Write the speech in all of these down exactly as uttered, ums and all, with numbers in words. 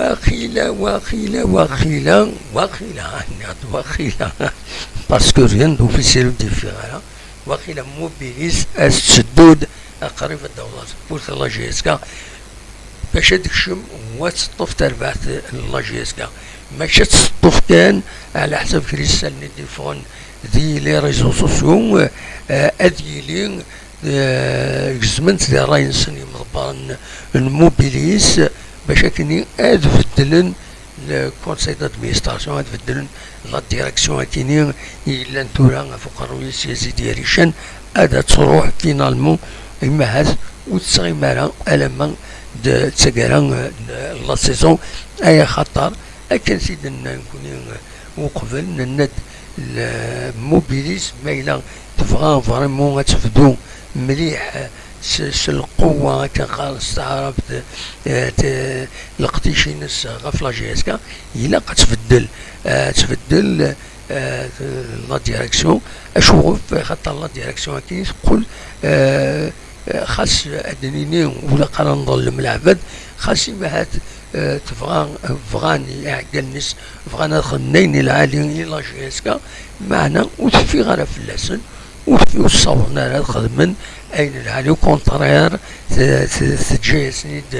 Waqila, waqila, waqila, waqila, nniɣ-d waqila, parce que rien d'officiel ur d-yeffiɣ ara. Waqila Mobilis as-tetteddu-d aqrib ad d-taweḍ ɣer tewwurt n la J S K bac ad tekcem u ad teṭṭef tarbaɛt n la J S K. Mačči ad teṭṭef kan, ɛla ḥsab kra isallen i d-yeffɣen di les réseaux sociaux, eh, ad yili, eh, gezmen-t di ṛṛay-nsen yimḍebbren n Mobilis bac akkenni ad beddlen le conseil d'administration, ad beddlen la direction akkenni i yellan tura ɣef uqerruy-is Yazid Yarican, ad, ad tṛuḥ finalement, imahat ur tettɣimi ara alamma d taggara n la saison, ay axaṭer akken s i d-nenna nekkni uqbel, nenna-d le Mobilis ma yella tebɣa vraiment ad tebdu mliḥ s, s lqewwa, akken qqaren s taɛrabt, eh, t-, leqdic-ines ɣef la J S K, ilaq ad tbeddel, eh, ad tbeddel, eh, la direction. Acuɣef? Xaṭer la direction akkin teqqel, eh, eh, xas ad d-nini ur ilaq ara nḍellem leɛbad, xas imahat, eh, tebɣa, bɣan iɛeggalen-is, bɣan ad xedmen ayen i lɛali i la J S K, meɛna ur teffiɣ ara fell-asen, ur, ur ssawḍen ara ad xedmen ayen lɛali, au contraire, t-, t-, teǧǧa-yasen-id,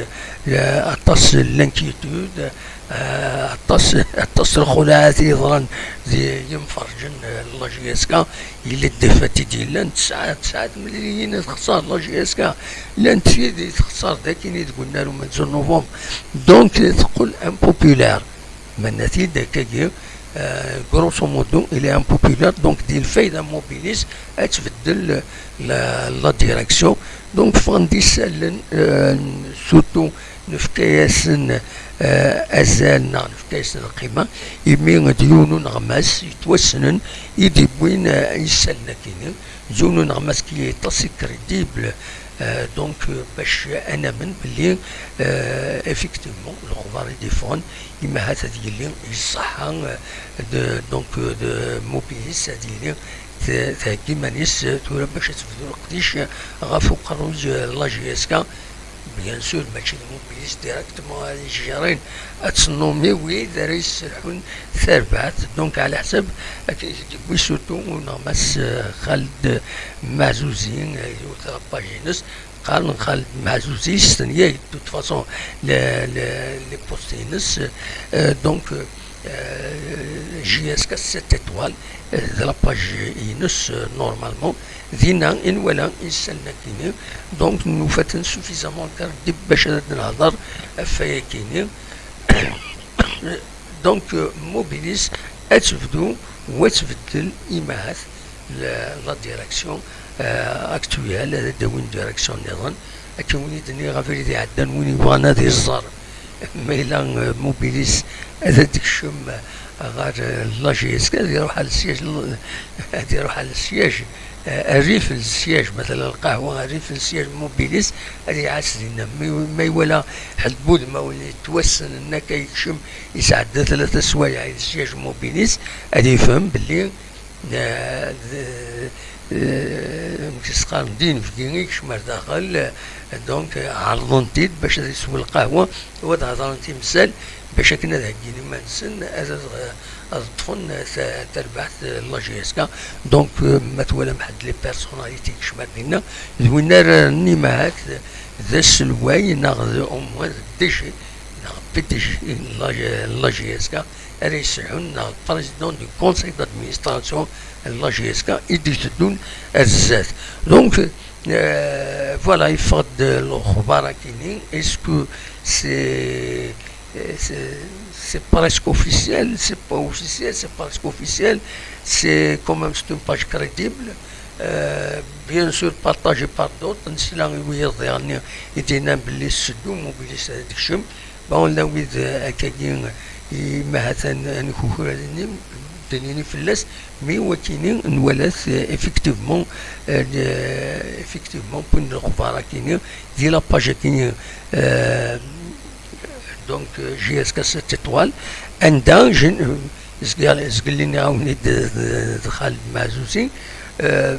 eh, aṭas n l'inquiétude, eh, aṭas, aṭas n lxuliɛat i yeḍran di yimferǧen, eh, n la J S K, yella d défaite i d-yellan, tesɛa, tesɛa timliliyin ad texṣer la J S K, llant tid i texṣer d akkin i deg unnar umenzu n novembre, donc teqqel impopulaire. Menna-t-id akkagi, euh, grosso modo, il est impopulaire, donc di lfayda Mobilis ad tbeddel la, la direction. Donc ffɣen-d isallen, euh, surtout nefka-yasen, euh, azal neɣ nefka-yasen lqima, imi d yiwen uneɣmas yettwassnen i d-yewwin, euh, isallen-agi-nni. Yiwen uneɣmas qui est assez crédible, euh, donc, euh, bac ad namen belli, euh, effectivement, lexbar i d-yeffɣen, imahat ad yili iṣeḥḥa, euh, de, donc, euh, de Mobilis, ad yili t-, thegga iman-is, euh, tura bac ad tebdu leqdic, euh, ɣef uqerruy, euh, la J S K. Bien sûr, mačči d Mobilis directement ara yejjren, ad tennumi wid ara yesselḥun tarbaɛt. Donc, ɛla ḥsab akken i t-id-yewwi surtout uneɣmas, euh, Xaled Maɛzuzi, euh, yiwet la page-ines, qqaren Xaled Maɛzuzi, yestenya-d, de toute façon, le, le, les posts-ines. Euh, donc, euh, euh, J S K sept étoiles, euh, de la page-ines, euh, normalement, dinna i nwala isallen-agi-nni, donc nufa-ten suffisamment crédibles bac ad d-nehder ɣef wayagi-nni. Donc, euh, Mobilis ad tebdu u ad tbeddel imahat la, la direction, euh, actuelle, ad d-awin direction nniḍen. Akken win i d-nniɣ abrid iɛeddan, win yebɣan ad iẓer ma yella, euh, Mobilis ad d-tekcem, euh, ɣer, euh, la J S K, ad iruḥ ɣer lsiège, ad iruḥ ɣer lsiège, euh, rrif n lsiège, matala lqahwa, rrif n lsiège n Mobilis, ad iɛass dinna. Mi, ma iwala ḥedd n wudmawen yettwassnen akka yekcem, yesɛedda tlata swayeɛ i lsiège n Mobilis, ad yefhem belli, euh, d, euh, amek i s-qqaren, d inebgi i yekcem ar daxel, euh, donc, euh, ɛerḍen-t-id bac ad isew lqahwa, u ad hedren timsal, bac akken ad heggin iman-nsen, ad, ad, ad ṭṭfen ta-, tarbaɛt, euh, n la J S K. Donc, euh, ma twalam ḥedd les personnalités yekcem ar dinna, d win ara rren imahat d aselway, neɣ d, au moins, d D G, neɣ P D G n la, n la J S K, ara yesselḥun, neɣ président du conseil d'administration n la J S K i d-iteddun ar zdat. Donc, euh, voilà, yeffeɣ-d lexbar akini. Est-ce que c'est, c'est, c'est presque officiel, c'est pas officiel, c'est presque officiel, c'est quand même, c'est une page crédible, euh, bien sûr partagée par d'autres. Nesla i wiyaḍ diɣen i d-yennan belli s-, seddu Mobilis ad d-kcem. Bon, llan wid, euh, akkagi, i ma hatan ad nkukra d-nini, d-nini fell-as, mi wakini nwala-t, euh, effectivement, euh, effectivement, wwin lexbar akini, di la page akini, euh, donc, euh, J S K sept étoiles, anda, zgel-, zgellin iɛawen-id d, d, d Xaled Maɛzuzi, euh,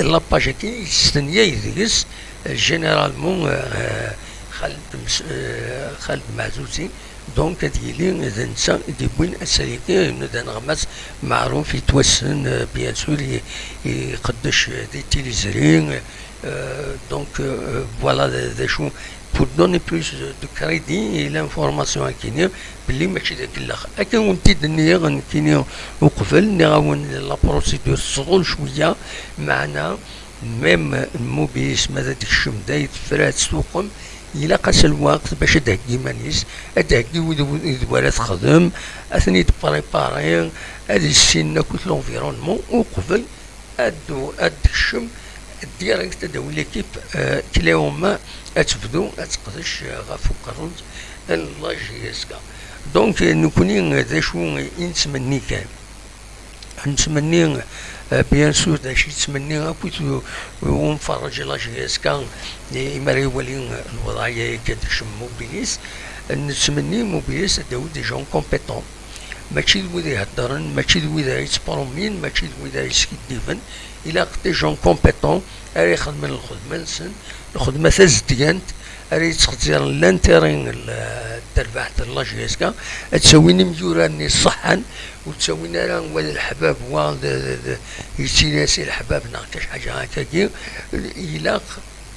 la page-agi yestenya deg-s, euh, généralement, euh, Xaled Ms- eh, Xaled Maɛzuzi. Donc ad yili d netta i d-yewwin asaliki n uneɣmas Meɛruf yettwassen, eh, bien sûr, i- iqeddec di tiliẓri. Euh, donc, euh, voilà d d acu, pour donner plus de crédit i l'information-agi-nni, belli mačči d akellax. Akken wen-t-id-nniɣ nekkini uqbel, nniɣ-awen la procédure tesḍul cwiya, meɛna même Mobilis ma ad d-tekcem d ay tefra ad tuqem, ilaq-as lweqt bac ad d-theggi iman-is, ad d-theggi wid wid wara texdem, ad ten-id-préparer, ad issinen akk l'environnement uqbel ad d- ad d-tekcem direct, ad d-tawi l'équipe, euh, clé en main, ad tebdu ad teqdec, euh, ɣef uqerruy n la J S K. Donc, euh, nekkni, euh, d acu i nettmenni kan? Nettmenni, euh, bien sûr, d acu yettmenni akk u- umferreǧ la J S K, i- imi ara iwali, euh, lweḍɛiyya akka tekcem Mobilis, nettmenni Mobilis ad d-tawi des gens compétents. Mačči d wid iheddren, mačči d wid ara yettpromin, mačči d wid ara yeskiddiben. Ilaq des gens compétents ara ixedmen lxedma-nsen, lxedma tazedgant, ara yettxezziren l'intérêt n l- n terbaɛt n la J S K, ad ttawin imyura-nni ṣeḥḥan, ur ttawin ara wa d leḥbab, wa d, d, d, yettili-as i leḥbab neɣ kac ḥaǧa akkagi. Ilaq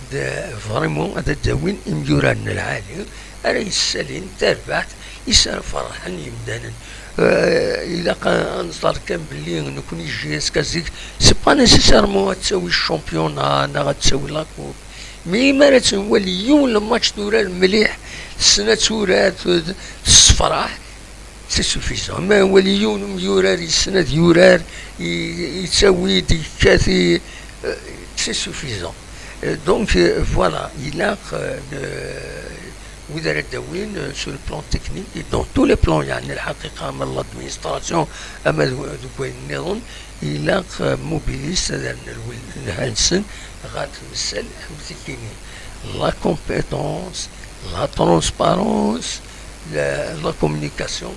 d vraiment ad d-awin imyura n lɛali ara yessalin tarbaɛt i s ara ferḥen yimdanen. Euh, ilaq a- ad neẓer kan belli nekkni J S K zik, c'est pas nécessairement ad tawi championnat neɣ ad tawi la coupe, mais imi ara tt-nwali yiwen le match turar mliḥ, tessen ad turar, t- tessefraḥ, c'est suffisant. Ma wali yiwen umyurar yessen ad yurar, i- yettawi-d, yekkat, i- euh, c'est suffisant. Euh, donc, euh, voilà, ilaq, euh, le- wid ara d-awin, euh, sur le plan technique et dans tous les plans, yeɛni lḥaqiqa, ama l'administration, ama d- deg wayen nniḍen, ilaq, euh, Mobilis ad rren lwil- lha-nsen ɣer temsal am tikini. La compétence, la transparence, la, la communication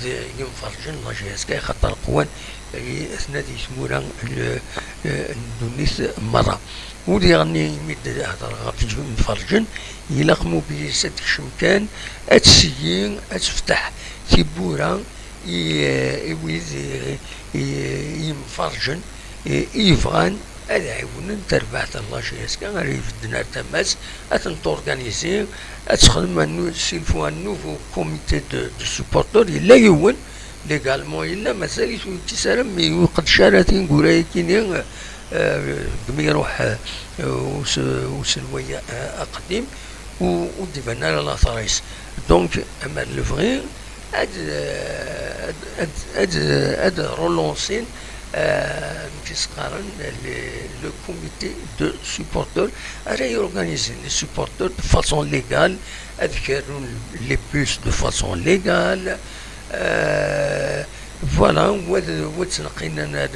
d yimferǧen n la J S K, axaṭer qwan i tnadi tmura n, n ddunit merra. U diɣenni, imi d-hedreɣ ɣef yimferǧen, ilaq Mobilis ad tekcem kan, ad tseyyi, ad tefteḥ tiwwura i, i wid, i, i yimferǧen, i, i yebɣan ad ɛiwnen tarbaɛt n la J S K, ara ibedden ar tama-s, ad tent-organiser, ad texdem un nou- s'il faut un nouveau comité de, de supporters, yella yiwen, légalement yella, mazal-it ur yekkis ara, mi ur iqeddec ara tineggura-agi-nni, euh, deg mi iruḥ, euh, us- uselway, euh, aqdim, u- ur d-iban ara later-is. Donc, ama d lebɣi, ad, ad, ad, ad, ad relancer, euh, amek i s-qqaren, le, le comité de supporters, ara yorganiser les supporters de façon légale, ad kerrun les bus de façon légale, euh, voilà, wa d- wa ttneqqinen ar,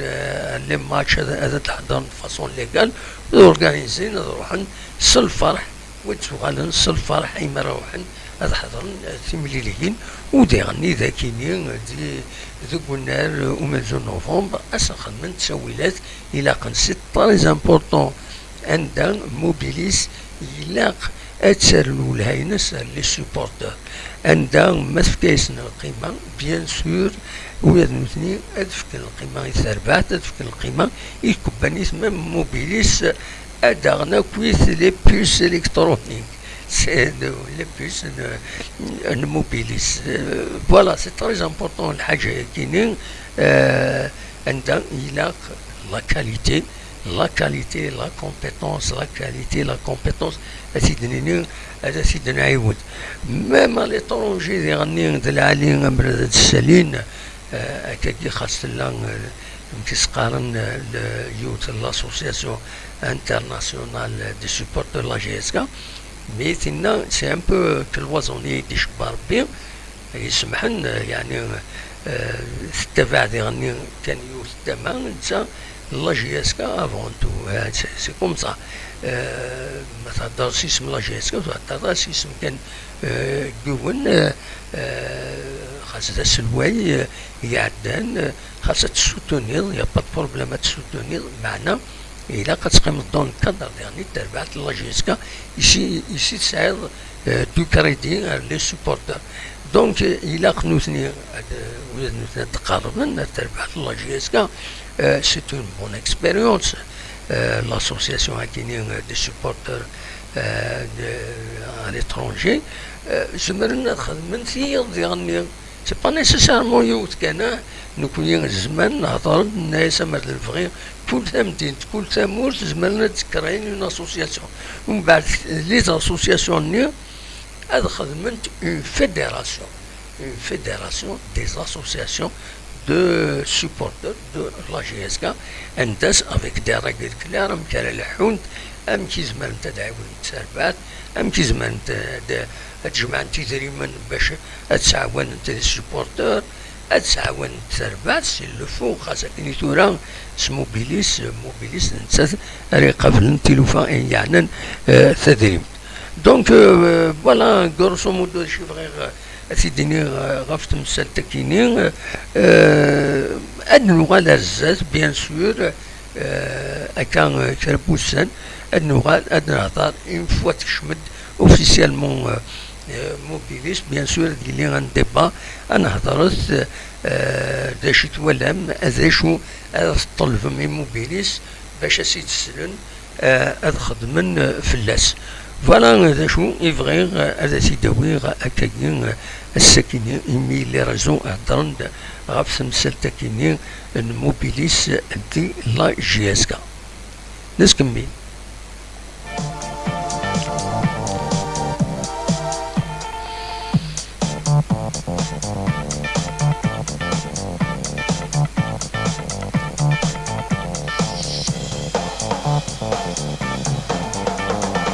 ar les matchs, ad, ad d-ḥeḍren de façon légale, ad organiser, ad ruḥen s lferḥ, wa d-tuɣalen s lferḥ imi ara ruḥen ad ḥeḍren, eh, timliliyin. U diɣenni d akini, di, deg unnar, eh, umenzu n novembre, ad sen-xedmen ttawilat ilaqen. C'est très important. Anda Mobilis ilaq ad ternu lha-ines ar les supporters. Anda ma tefka-yasen lqima, bien sûr, ula d nutni ad fken lqima i terbaɛt, ad fken lqima i tkebbanit, même Mobilis, ad d-aɣen akkit les puces électroniques. C'est de- les puces n, n Mobilis. Euh, voilà, c'est très important lḥaǧa-agi-nni, euh, anda ilaq la qualité, la qualité, la compétence, la qualité, la compétence, ad t-id-nini, ad t-id-nɛiwed. Même à l'étranger, diɣenni d lɛali, ammer ad ssalin, euh, akkagi xas tella, euh, amek i s-qqaren, euh, le- yiwet n l'association internationale de supporters de la J S K, mais tinna c'est un peu cloisonné, i d-icebba Rebbi, yessemḥen, yeɛni, euh, tettabaɛ diɣenni kan yiwet n tama, netta la J S K avant tout, euh, c'est c'est comme ça. Euh, ma thedder s isem la J S K, ur thedder ara s isem kan, euh, n yiwen, euh, euh, xas d aselway, euh, iɛeddan, euh, xas ad t-tessutuniḍ, y a pas de problème ad t-tessutuniḍ, meɛna Ilaq ad teqqimeḍ dans le cadre diɣen n terbaɛt n la J S K, ici, ici tesɛiḍ, euh, du crédit ar les supporters. Donc, ilaq nutni, ad, wid nutni ad d-qerrben ar terbaɛt n la J S K, euh, c'est une bonne expérience. Euh, l'association akini, euh, des supporters, euh, de, à l'étranger, euh, zemren ad xedmen tiyiḍ diɣen-nni. C'est pas nécessairement yiwet kan, ah, nekni nezmer nehder-d, nenna-as amer d lebɣi, kul tamdint, kul tamurt, zemren ad d-créen une association. Umbeɛd, les associations-nni ad xedment une fédération, une fédération des associations de supporters de la J S K, anda-s avec des règles claires, amek ara leḥḥunt, amek i zemrent ad ɛiwnent tarbaɛt, amek i zemrent ad, ad jemɛent idrimen bac ad sɛawanent les supporters, ad sɛawanent tarbaɛt, s'il le faut, xas akken i tura s Mobilis, Mobilis d nettat ara iqablen tilufa i yeɛnan, euh, tadrimt. Donc, euh, voilà, grosso modo, d acu i bɣiɣ, euh, ad t-id-iniɣ, euh, ɣef temsalt-akini. Euh, ad nuɣal ar zdat, bien sûr, euh, akka, euh, kra n wussan, ad nuɣal, ad nehder, une fois tekcem-d officiellement, euh, euh, Mobilis, bien sûr, ad yili un débat, ad nehder, euh, d acu i twalam, d acu ara tṭelbem i Mobilis bac ad s-id-slen, euh, ad xedmen, euh, fell-as. Voilà, euh, d acu i bɣiɣ, euh, ad as-id-awiɣ akkagi, euh, ass-akini, imi les réseaux heddren-d ɣef temsalt-akini n Mobilis di la J S K. Nettkemmil.